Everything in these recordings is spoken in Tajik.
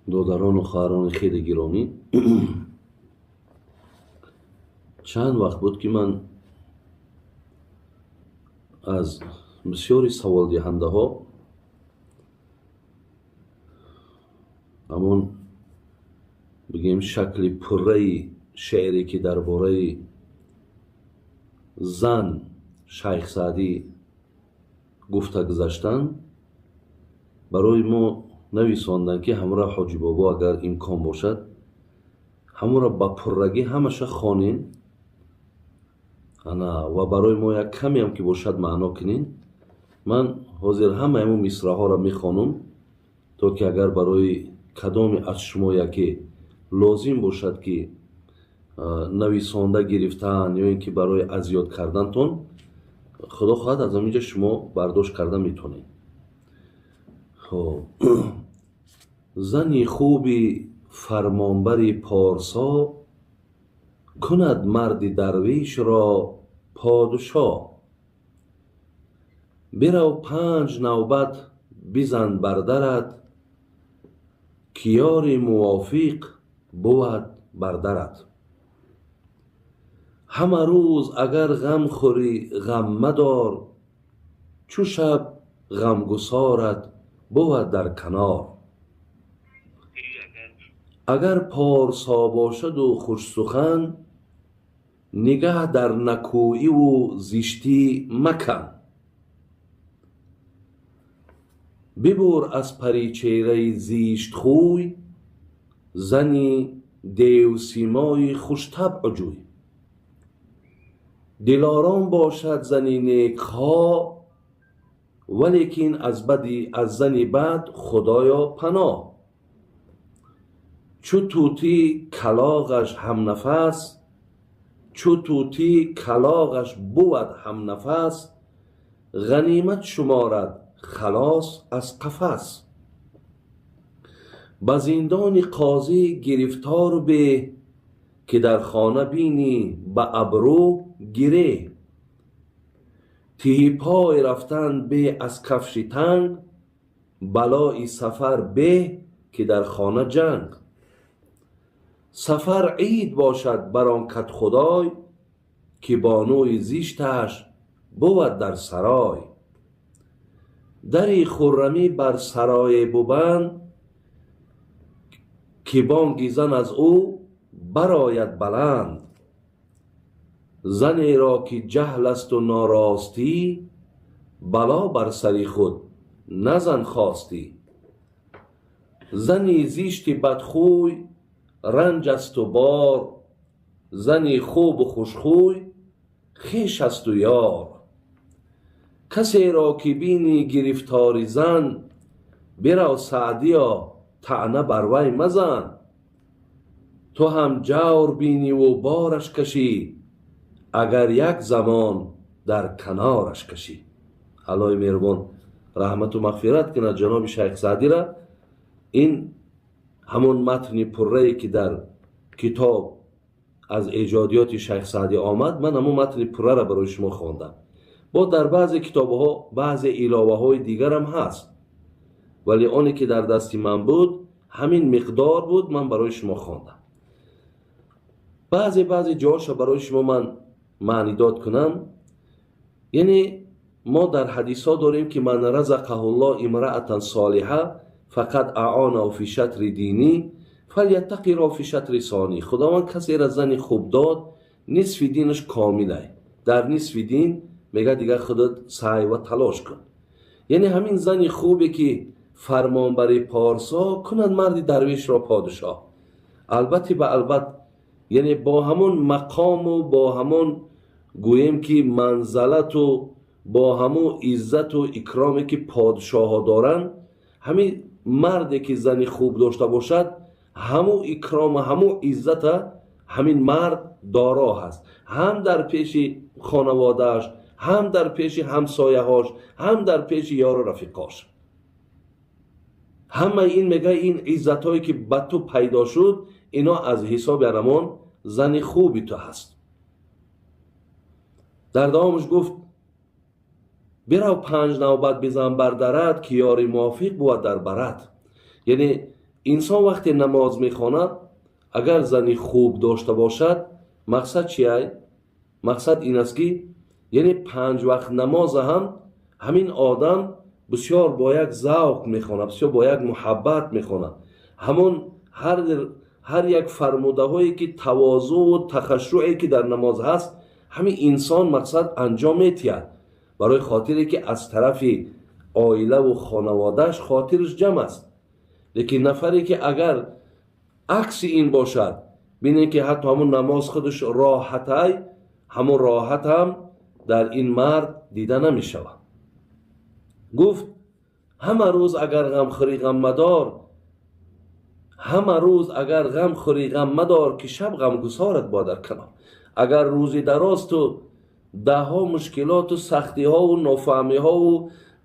Додарону хоҳарони хеле гиромӣ, чанд вақт буд, ки ман аз бисёри саволдиҳандаҳо ҳамон бигем шакли пурраи шеъре, ки дар бораи зан Шайх Саъдӣ гуфта гузаштанд, барои мо нависонданд, ки ҳамроҳ Ҳоҷи Бобо агар имкон бошад, ҳамонро ба пуррагӣ ҳамаша хонем ана ва барои мо як камеам ки бошад маъно кунем. Ман ҳозир ҳамаи ҳамон мисраҳоро мехонам, то ки агар барои кадоме аз шумо яке лозим бошад, ки нависонда гирифтан ё ин ки барои азёд кардантон, худо хоҳад, аз ҳаминҷа шумо бардошт карда метавонед. Хоб, зани хуби фармонбари порсо кунад марди дарвешро подшоҳ. Бирав, панҷ навбат бизан бар дарат, ки ёри мувофиқ бувад бар дарат. Ҳама рӯз агар ғам хӯрӣ, ғам мадор, чу шаб ғамгусорат бувад дар канор. Агар порсо бошаду хушсухан, нигаҳ дар накӯиву зиштӣ макан. Бибур аз паричеҳраи зиштхӯй, зани девсимои хуштабъ ҷӯй. Дилором бошад зани некхоҳ, валекин аз зани бад худоё паноҳ. Чу тӯтӣ калоғаш ҳамнафас, чу тӯтӣ калоғаш бувад ҳамнафас, ғанимат шуморад халос аз қафас. Ба зиндони қозӣ гирифтор беҳ, ки дар хона бинӣ ба абрӯ гиреҳ. Тиҳи пой рафтан беҳ аз кафши танг, балои сафар беҳ, ки дар хона ҷанг. Сафар ид бошад бар он кадхудой, ки бонуи зишташ бувад дар сарой. Дари хуррамӣ бар сарое бубанд, ки бонги зан аз ӯ барояд баланд. Занеро ки ҷаҳл асту норостӣ, бало бар сари худ назан хостӣ. Зани зишти бадхӯй ранҷ асту бор, зани хубу хушхӯй хеш асту ёр. Касеро ки бинӣ гирифтори зан, бирав, Саъдиё, таъна бар вай мазан. Ту ҳам ҷавр биниву бораш кашӣ, агар як замон дар канораш кашӣ. Аллоҳи меҳрубон раҳмату мағфират кунад ҷаноби Шайх Саъдира. Ин ҳамон матни пуррае, ки дар китоб аз эҷодиёти Шайх Саъдӣ омад, ман ҳамон матни пурраро барои шумо хондам. Бо дар баъзе китобҳо баъзе иловаҳои дигарам ҳаст, вале оне ки дар дасти ман буд, ҳамин миқдор буд, ман барои шумо хондам. Баъзе ҷоҳоша барои шумо ман маънидод кунам. Яъне мо дар ҳадисҳо дорем, ки ман разақаҳуллоҳ имраатан солиҳа фақад аъонаҳу фи шатри динӣ фаляттақиро фи шатри сонӣ. Худованд касеро зани хуб дод, нисфи динаш комилай. Дар нисфи дин мегӯяд, дигар худат саъй ва талош кун. Яъне ҳамин зани хубе, ки фармонбари порсо кунад марди дарвешро подшоҳ, албатта ба албат, яъне бо ҳамон мақому бо ҳамон гӯем ки манзалату бо ҳамон иззату икроме, ки подшоҳҳо доранд, ҳамин марде ки зани хуб дошта бошад, ҳамун икрому ҳамун иззата ҳамин мард доро ҳаст, ҳам дар пеши хонаводааш, ҳам дар пеши ҳамсояҳош, ҳам дар пеши ёру рафиқош. Ҳамаи ин мегӯяд, ин иззатҳое, ки ба ту пайдо шуд, ино аз ҳисоби анамон зани хуби ту ҳаст. Дар давомаш гуфт: бирав, панҷ навбат бизан бар дарат, ки ёри мувофиқ бувад дар барат. Яъне Инсон вақте намоз мехонад, агар зани хуб дошта бошад, мақсад чиай? Мақсад ин аст, ки яъне панҷ вақт намоза ҳам ҳамин одам бисёр бо як завқ мехонад, бисёр бо як муҳаббат мехонад. Ҳамон ҳар як фармудаҳое ки тавозӯъу тахашшуе ки дар намоз ҳаст, ҳамин инсон мақсад анҷом метиҳад, барои хотире ки аз тарафи оилаву хонаводааш хотираш ҷамъ аст. Лекин нафаре ки агар акси ин бошад, бинед ки ҳатто ҳамун намоз худаш роҳатай, ҳамун роҳат ҳам дар ин мард дида намешавад. Гуфт: ҳама рӯз агар ғамхӯрӣ, ғам мадор, ҳама рӯз агар ғам хӯрӣ, ғам мадор, ки шаб ғамгусорат бо дар канор. Агар рӯзи дароз ту даҳҳо мушкилоту сахтиҳову нофаҳмиҳову,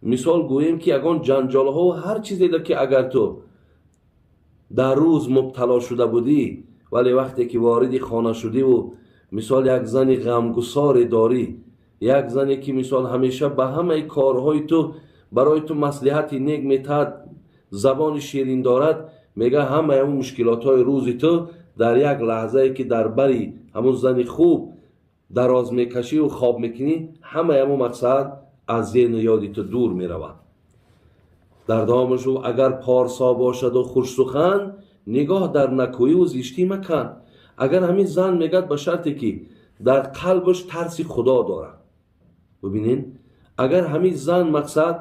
мисол гӯем ки, ягон ҷанҷолҳову ҳар чизеда ки агар ту дар рӯз мубтало шуда будӣ, вале вақте ки вориди хона шудиву, мисол, як зани ғамгусоре дорӣ, як зане ки, мисол, ҳамеша ба ҳамаи корҳои ту барои ту маслиҳати нек метаҳад, забони ширин дорад, мега, ҳамаи ҳамун мушкилотҳои рӯзи ту дар як лаҳзае ки дар бари ҳамун зани хуб дароз мекашиву хоб мекунӣ, ҳамаи ҳамун мақсад аз зеҳну ёди ту дур меравад. Дар давомаш: агар порсо бошаду хушсухан, нигоҳ дар накӯиву зиштӣ макан. Агар ҳамин зан, мегӯяд, ба шарте ки дар қалбаш тарси Худо дорад. Бубинед, агар ҳамин зан, мақсад,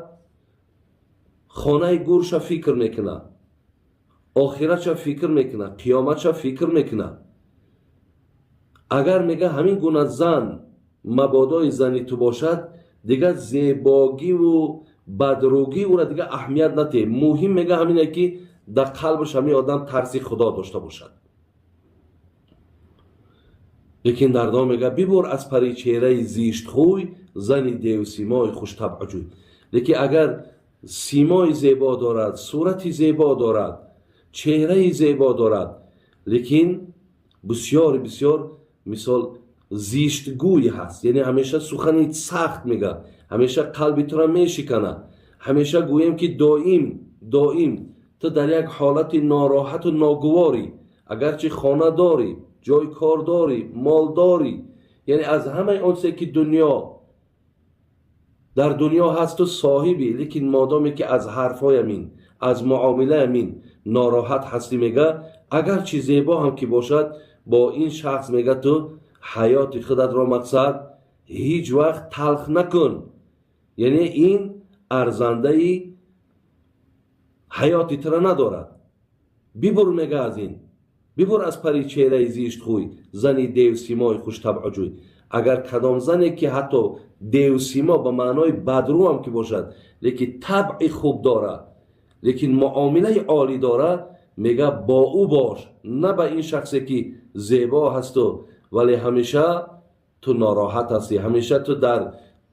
хонаи гурша фикр мекунад, охиратша фикр мекунад, қиёматша фикр мекунад, агар, мега, ҳамин гуна зан мабодои зани ту бошад, дигар зебогиву бадругӣ ӯра дигар аҳамият натиҳ. Муҳим, мега, ҳамине ки дар қалбаш ҳамин одам тарси Худо дошта бошад. Лекин дар давом мега: бибур аз пари чеҳраи зиштхӯй, зани девсимои хуштабъҷӯй. Лекин агар симои зебо дорад, сурати зебо дорад, чеҳраи зебо дорад, лекин бисёр бисёр, мисол, зиштгӯй ҳаст, яъне ҳамеша сухани сахт мега, ҳамеша қалби тура мешиканад, ҳамеша, гӯем ки, доим доим ту дар як ҳолати нороҳату ногуворӣ, агарчи хона дорӣ, ҷой кор дорӣ, мол дорӣ, яъне аз ҳамаи он чизе ки дунё дар дунё ҳаст, ту соҳибӣ, лекин модоме ки аз ҳарфҳоям ин, аз муомилаям ин нороҳат ҳастӣ, мега, агарчи зебо ҳам ки бошад, бо ин шахс, мега, ту ҳаёти худатро, мақсад, ҳеҷ вақт талх накун, яъне ин арзандаи ҳаёти тура надорад. Бибур, мега, аз ин бибур, аз пари чеҳраи зиштхӯй, зани девсимои хуштабъҷӯй. Агар кадом зане ки ҳатто девсимо ба маънои бадрӯам ки бошад, лекин табъи хуб дорад, лекин муомилаи олӣ дорад, мега, бо ӯ бош, на ба ин шахсе ки зебо ҳасту вале ҳамеша ту нороҳат ҳастӣ, ҳамеша ту дар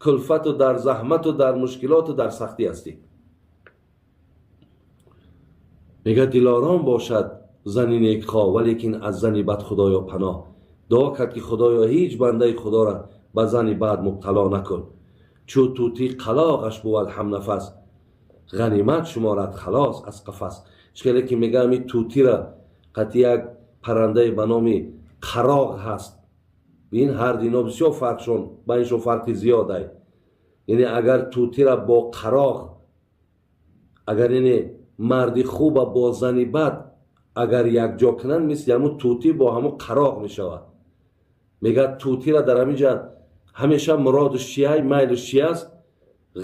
кулфату дар заҳмату дар мушкилоту дар сахтӣ ҳастӣ. Мега: дилором бошад зани некхоҳ, валекин аз зани бад Худоё паноҳ. Дуо кард ки Худоё, ҳеҷ бандаи Худоро ба зани бад мубтало накун. Чӯ тӯтӣ қалоғаш бувад ҳамнафас, ғанимат шуморад халос аз қафас. Чӣ ки мега, ами тӯтира қати як паррандае ба номи қароғ ҳаст. Ин ҳар дино бисёр фарқшон, байншон фарқи зиёдай. Яъне агар тӯтира бо қароғ, агар, яъне марди хуба бо зани бад агар якҷо кунанд, мисли ҳамун тӯтӣ бо ҳамун қароғ мешавад. Мегӯяд, тӯтира дар ҳамин ҷа ҳамеша муродаш чия, майлаш чи аст?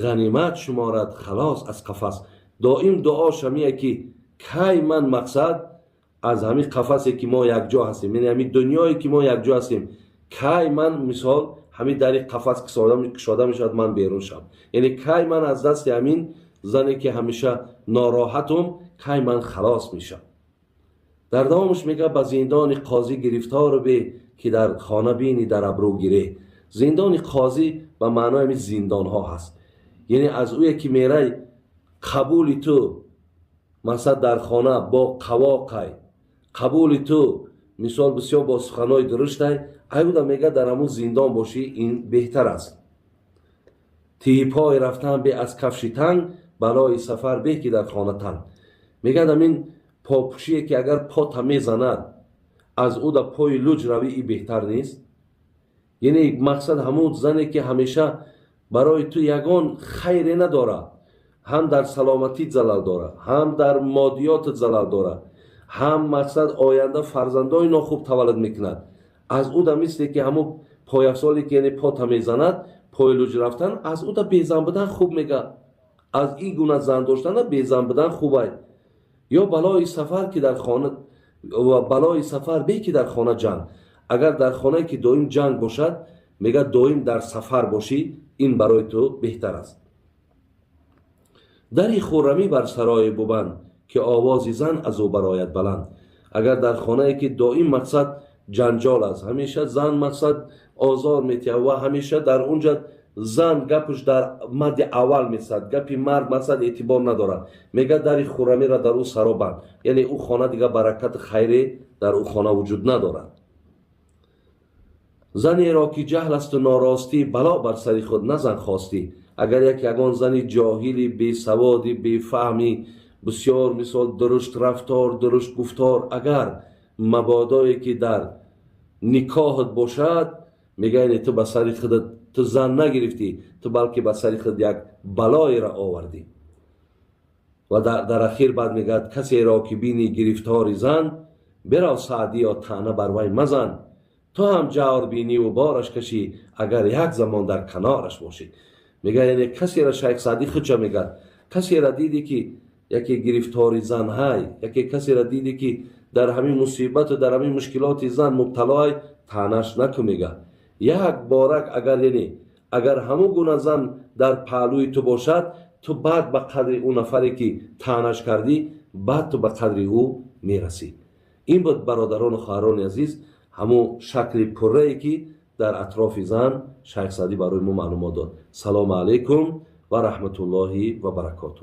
Ғанимат шуморад халос аз қафас. Доим дуош ҳамие ки кай ман, мақсад, аз ҳамин қафасе ки мо якҷо ҳастем, яъне ҳамин дунёе ки мо якҷо ҳастем, кай ман, мисол, ҳамин дари қафас кушода мешавад, ман берун шавам, яъне кай ман аз дасти ҳамин зане ки ҳамеша нороҳатум, кай ман халос мешавам. Дар давомаш мегӯяд: ба зиндони қозӣ гирифтору бе, ки дар хона бинӣ дар абрӯ гире. Зиндони қозӣ ба маънои ҳамин зиндонҳо ҳаст, яъне аз ӯе ки мерай, қабули ту, масалан, дар хона бо қавоқай, қабули ту, мисол, бисёр бо суханҳои дуруштай, аюда, мега, дар ҳамун зиндон бошӣ, ин беҳтар аст. Тиҳи рафтан бе аз кафши танг, балои сафар беҳ ки дар хона танг. Мегӯяд, ҳамин Попӯшие ки агар пота мезанад, аз ӯ да пои луҷ равӣ, и беҳтар нест? Яъне мақсад ҳамун зане ки ҳамеша барои ту ягон хайре надорад, ҳам дар саломатит залал дорад, ҳам дар моддиётат залал дорад, ҳам мақсад оянда фарзандои нохуб таваллуд мекунад, аз ӯ да мисле ки ҳамун пойафзоле ки, яъне, пота мезанад, пои луҷ рафтан, аз ӯ да безан будан хуб, мега. Аз ин гуна зан доштана безан будан хубай. Ё балои сафар ки дар хона ва балои сафар бе ки дар хона ҷанг. Агар дар хонае ки доим ҷанг бошад, мега, доим дар сафар бошӣ, ин барои ту беҳтар аст. Дари хуррамӣ бар сарое бубанд, ки овози зан аз ӯ барояд баланд. Агар дар хонае ки доим, мақсад, ҷанҷол аст, ҳамеша зан, мақсад, озор метиҳад ва ҳамеша дар унҷа зан гапаш дар мадди аввал месад, гапи мард, мақсад, эътибор надорад, мега, дари хуррамиро дар ӯ саро банд. Яъне ӯ хона дига баракати хайре дар ӯ хона вуҷуд надорад. Занеро ки ҷаҳл асту норостӣ, бало бар сари худ назан хостӣ. Агар як ягон зани ҷоҳили, бесаводи, бефаҳми, бисёр, мисол, дурушт рафтор, дурушт гуфтор, агар мабодое ки дар никоҳат бошад, мега, яъне ту ба сари худат ту зан нагирифтӣ, ту балки ба сари худ як балоеро овардӣ. Ва дар ахир баъд мегӯяд: касеро ки бинӣ гирифтори зан, бирав, Саъдиё, таъна бар вай мазан. Ту ҳам ҷавр биниву бораш кашӣ, агар як замон дар канораш бошӣ. Мега, яъне касеро, Шайх Саъдӣ худша мегӯяд, касеро дидӣ ки яке гирифтори зан ҳай, яке касеро дидӣ ки дар ҳамин мусибату дар ҳамин мушкилоти зан мубталоай, таънаш наку, мега. Як борак агар, яъне агар ҳамун гуна зан дар паҳлӯи ту бошад, ту баъд ба қадри ӯ нафаре ки таънаш кардӣ, баъд ту ба қадри ӯ мерасӣ. Ин буд, бародарону хоҳарони азиз, ҳамун шакли пуррае ки дар атрофи зан Шайх Саъдӣ барои мо маълумот дод. Салому алайкум ва раҳматуллоҳи ва баракоту.